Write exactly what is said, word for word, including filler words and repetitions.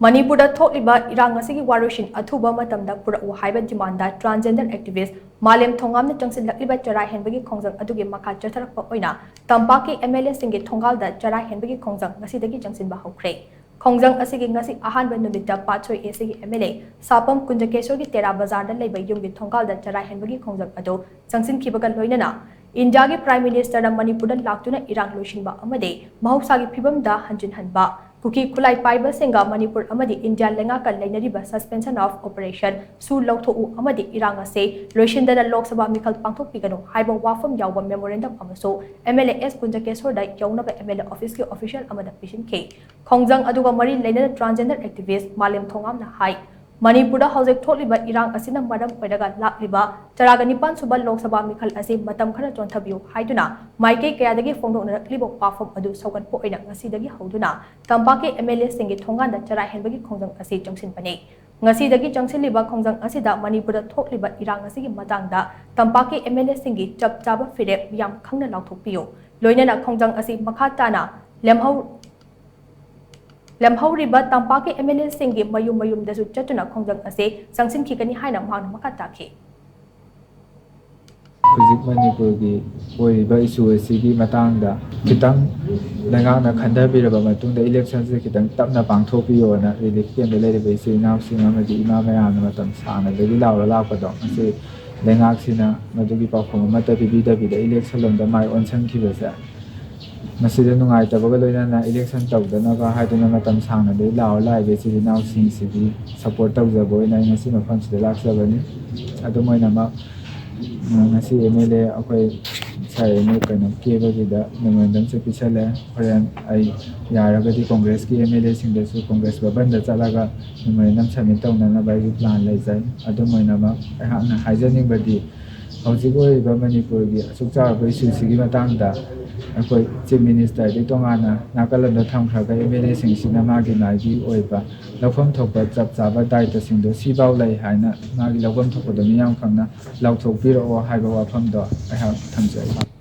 ꯃꯅꯤꯄꯨꯔꯗ ꯊꯣꯛꯂꯤꯕ ꯏꯔꯥꯡ ꯑꯁꯤꯒꯤ ꯋꯥꯔꯣꯏꯁꯤꯟ ꯑꯊꯨꯕ ꯃꯇꯝꯗ ꯄꯨꯔꯛꯎ ꯍꯥꯏꯕ demand transgender activist ꯃꯥꯂꯦꯝ ꯊꯣꯉꯥꯝꯅ ꯆꯪꯁꯤꯜꯂꯛꯂꯤꯕ ꯆꯔꯥ ꯍꯦꯟꯕꯒꯤ ꯈꯣꯡꯖꯪ ꯑꯗꯨꯒꯤ ꯃꯈꯥ ꯆꯠꯊꯔꯛꯄ ꯑꯣꯏꯅ ꯇꯝꯄꯥꯛꯀꯤ MLAꯁꯤꯡꯒꯤ ꯊꯣꯡꯒꯥꯜꯗ ꯆꯔꯥ ꯍꯦꯟꯕꯒꯤ ꯈꯣꯡꯖꯪ ꯉꯁꯤꯗꯒꯤ ꯆꯪꯁꯤꯟꯕ ꯍꯧꯈ꯭ꯔꯦ꯫ ꯈꯣꯡꯖꯪ ꯑꯁꯤꯒꯤ ꯉꯁꯤ ꯑꯍꯥꯟꯕ ꯅꯨꯃꯤꯠꯇ ꯄꯥꯠꯁꯣꯏ ACꯒꯤ MLA ꯁꯥꯄꯝ ꯀꯨꯟꯖꯀꯦꯁꯣꯔꯒꯤ ꯇꯦꯔꯥ ꯕꯖꯥꯔꯗ ꯂꯩꯕ ꯌꯨꯝꯒꯤ ꯊꯣꯡꯒꯥꯜꯗ ꯆꯔꯥ ꯍꯦꯟꯕꯒꯤ ꯈꯣꯡꯖꯪ ꯑꯗꯨ ꯆꯪꯁꯤꯟꯈꯤꯕꯒ ꯂꯣꯏꯅꯅ ꯏꯟꯗꯤꯌꯥꯒꯤ Prime Ministerꯅ ꯃꯅꯤꯄꯨꯔꯗ ꯂꯥꯛꯇꯨꯅ ꯏꯔꯥꯡ ꯂꯣꯏꯁꯤꯟꯕ ꯑꯃꯗꯤ ꯃꯍꯧꯁꯥꯒꯤ ꯐꯤꯕꯝꯗ ꯍꯟꯖꯤꯟꯍꯟꯕ, ꯀꯨꯀꯤ ꯈꯨꯠꯂꯥꯏ ꯄꯥꯏꯕꯁꯤꯡꯒ ꯃꯅꯤꯄꯨꯔ ꯑꯃꯗꯤ ꯏꯟꯗꯤꯌꯥ ꯂꯩꯉꯥꯛꯀ ꯂꯩꯅꯔꯤꯕ suspension of operation ꯁꯨ ꯂꯧꯊꯣꯛꯎ ꯑꯃꯗꯤ ꯏꯔꯥꯡ ꯑꯁꯤ ꯂꯣꯏꯁꯤꯟꯗꯅ ꯂꯣꯛ ꯁꯚꯥ ꯃꯤꯈꯜ ꯄꯥꯡꯊꯣꯛꯄꯤꯒꯅꯨ ꯍꯥꯏꯕ ꯋꯥꯐꯝ ꯌꯥꯎꯕ memorandum ꯑꯃꯁꯨ MLA ꯑꯦꯁ ꯀꯨꯟꯖꯀꯦꯁꯣꯔꯗ ꯌꯧꯅꯕ MLA officeꯀꯤ official ꯑꯃꯗ ꯄꯤꯁꯤꯟꯈꯤ꯫ ꯈꯣꯡꯖꯪ ꯑꯗꯨꯒ ꯃꯔꯤ ꯂꯩꯅꯅ transgender activist ꯃꯥꯂꯦꯝ ꯊꯣꯉꯥꯝꯅ ꯍꯥꯏ, ꯃꯅꯤꯄꯨꯔꯗ ꯍꯧꯖꯤꯛ ꯊꯣꯛꯂꯤꯕ ꯏꯔꯥꯡ ꯑꯁꯤꯅ ꯃꯔꯝ ꯑꯣꯏꯔꯒ ꯂꯥꯛꯂꯤꯕ ꯇꯔꯥꯒ ꯅꯤꯄꯥꯟ ꯁꯨꯕ ꯂꯣꯛ ꯁꯚꯥ ꯃꯤꯈꯜ ꯑꯁꯤ ꯃꯇꯝ ꯈꯔ ꯆꯣꯟꯊꯕꯤꯌꯨ ꯍꯥꯏꯗꯨꯅ ꯃꯥꯏꯀꯩ ꯀꯌꯥꯗꯒꯤ ꯐꯣꯡꯗꯣꯛꯅꯔꯛꯂꯤꯕ ꯋꯥꯐꯝ ꯑꯗꯨ ꯁꯧꯒꯠꯄ ꯑꯣꯏꯅ ꯉꯁꯤꯗꯒꯤ ꯍꯧꯗꯨꯅ ꯇꯝꯄꯥꯛꯀꯤ MLAꯁꯤꯡꯒꯤ ꯊꯣꯡꯒꯥꯟꯗ ꯆꯔꯥ ꯍꯦꯟꯕꯒꯤ ꯈꯣꯡꯖꯪ ꯑꯁꯤ ꯆꯪꯁꯤꯟꯕꯅꯤ꯫ ꯉꯁꯤꯗꯒꯤ ꯆꯪꯁꯤꯜꯂꯤꯕ ꯈꯣꯡꯖꯪ ꯑꯁꯤꯗ ꯃꯅꯤꯄꯨꯔꯗ ꯊꯣꯛꯂꯤꯕ ꯏꯔꯥꯡ ꯑꯁꯤꯒꯤ ꯃꯇꯥꯡꯗ ꯇꯝꯄꯥꯛꯀꯤ MLAꯁꯤꯡꯒꯤ ꯆꯞ ꯆꯥꯕ ꯐꯤꯔꯦꯞ ꯃꯤꯌꯥꯝ ꯈꯪꯅ ꯂꯥꯎꯊꯣꯛꯄꯤꯌꯨ꯫ ꯂꯣꯏꯅꯅ ꯈꯣꯡꯖꯪ ꯑꯁꯤ ꯃꯈꯥ ꯇꯥꯅ ꯂꯦꯝꯍꯧ-, ꯂꯦꯝꯍꯧꯔꯤꯕ ꯇꯝꯄꯥꯛꯀꯤ MLAꯁꯤꯡꯒꯤ ꯃꯌꯨꯝ ꯃꯌꯨꯝꯗꯁꯨ ꯆꯠꯇꯨꯅ ꯈꯣꯡꯖꯪ ꯑꯁꯤ ꯆꯪꯁꯤꯟꯈꯤꯒꯅꯤ ꯍꯥꯏꯅ ꯃꯍꯥꯛꯅ ꯃꯈꯥ ꯇꯥꯈꯤ꯫ ꯍꯧꯖꯤꯛ ꯃꯅꯤꯄꯨꯔꯒꯤ ꯑꯣꯏꯔꯤꯕ issue ꯑꯁꯤꯒꯤ ꯃꯇꯥꯡꯗ ꯈꯤꯇꯪ ꯂꯩꯉꯥꯛꯅ ꯈꯟꯊꯕꯤꯔꯕ ꯃꯇꯨꯡꯗ electionꯁꯦ ꯈꯤꯇꯪ ꯇꯞꯅ ꯄꯥꯡꯊꯣꯛꯄꯤꯌꯣꯅ relief campꯇ ꯂꯩꯔꯤꯕ ꯏꯆꯤꯜ ꯏꯅꯥꯎꯁꯤꯡ ꯑꯃꯗꯤ ꯏꯃꯥ ꯃꯌꯥꯝꯅ ꯃꯇꯝ ꯁꯥꯡꯅꯗꯒꯤ ꯂꯥꯎꯔ ꯂꯥꯛꯄꯗꯣ, ꯉꯁꯤ ꯂꯩꯉꯥꯛꯁꯤꯅ ꯃꯗꯨꯒꯤ ꯄꯥꯎꯈꯨꯝ ꯑꯃꯠꯇ ꯄꯤꯕꯤꯗꯕꯤꯗ election ꯂꯣꯝꯗ ꯃꯥꯏ ꯑꯣꯟꯁꯤꯟꯈꯤꯕꯁꯦ, ꯃꯁꯤꯗ ꯅꯨꯡꯉꯥꯏꯇꯕꯒ ꯂꯣꯏꯅꯅ election ꯇꯧꯗꯅꯕ ꯍꯥꯏꯗꯨꯅ ꯃꯇꯝ ꯁꯥꯡꯅꯗꯒꯤ ꯂꯥꯎꯔ ꯂꯥꯛꯏꯕ ꯏꯆꯤꯜ ꯏꯅꯥꯎꯁꯤꯡꯁꯤꯒꯤ support ꯇꯧꯖꯕ ꯑꯣꯏꯅ ꯑꯩ ꯉꯁꯤ ꯃꯐꯝꯁꯤꯗ ꯂꯥꯛꯆꯕꯅꯤ꯫ ꯑꯗꯨꯝ ꯑꯣꯏꯅꯃꯛ, ꯉꯁꯤ MLA ꯑꯩꯈꯣꯏ sir ꯑꯦꯝ ꯑꯦ ꯀꯩꯅꯣ ꯀꯦꯕꯒꯤꯗ memorandumꯁꯨ ꯄꯤꯁꯜꯂꯦ꯫ ꯍꯣꯔꯦꯟ ꯑꯩ ꯌꯥꯔꯒꯗꯤ Congressꯀꯤ MLAꯁꯤꯡꯗꯁꯨ Congress ꯚꯕꯟꯗ ꯆꯠꯂꯒ memorandum submit ꯇꯧꯅꯅꯕ ꯑꯩꯒꯤ plan ꯂꯩꯖꯩ꯫ ꯑꯗꯨꯝ ꯑꯣꯏꯅꯃꯛ ꯑꯩꯍꯥꯛꯅ ꯍꯥꯏꯖꯅꯤꯡꯕꯗꯤ, ꯍꯧꯖꯤꯛ ꯑꯣꯏꯔꯤꯕ ꯃꯅꯤꯄꯨꯔꯒꯤ ꯑꯁꯨꯛ ꯆꯥꯎꯔꯕ issueꯁꯤꯒꯤ ꯃꯇꯥꯡꯗ ꯑꯩꯈꯣꯏ Chief Ministerꯗꯤ ꯇꯣꯉꯥꯟꯅ ꯅꯥꯀꯜ ꯑꯃꯗ ꯊꯝꯈ꯭ꯔꯒ MLAꯁꯤꯡꯁꯤꯅ ꯃꯥꯒꯤ ꯃꯥꯒꯤ ꯑꯣꯏꯕ ꯂꯧꯐꯝ ꯊꯣꯛꯄ ꯆꯞ ꯆꯥꯕ ꯗꯥꯏꯇꯁꯤꯡꯗꯣ ꯁꯤꯐꯥꯎ ꯂꯩ ꯍꯥꯏꯅ ꯃꯥꯒꯤ ꯂꯧꯐꯝ ꯊꯣꯛꯄꯗꯣ ꯃꯤꯌꯥꯝ ꯈꯪꯅ ꯂꯥꯎꯊꯣꯛꯄꯤꯔꯛꯑꯣ ꯍꯥꯏꯕ ꯋꯥꯐꯝꯗꯣ ꯑꯩꯍꯥꯛ ꯊꯝꯖꯔꯤ꯫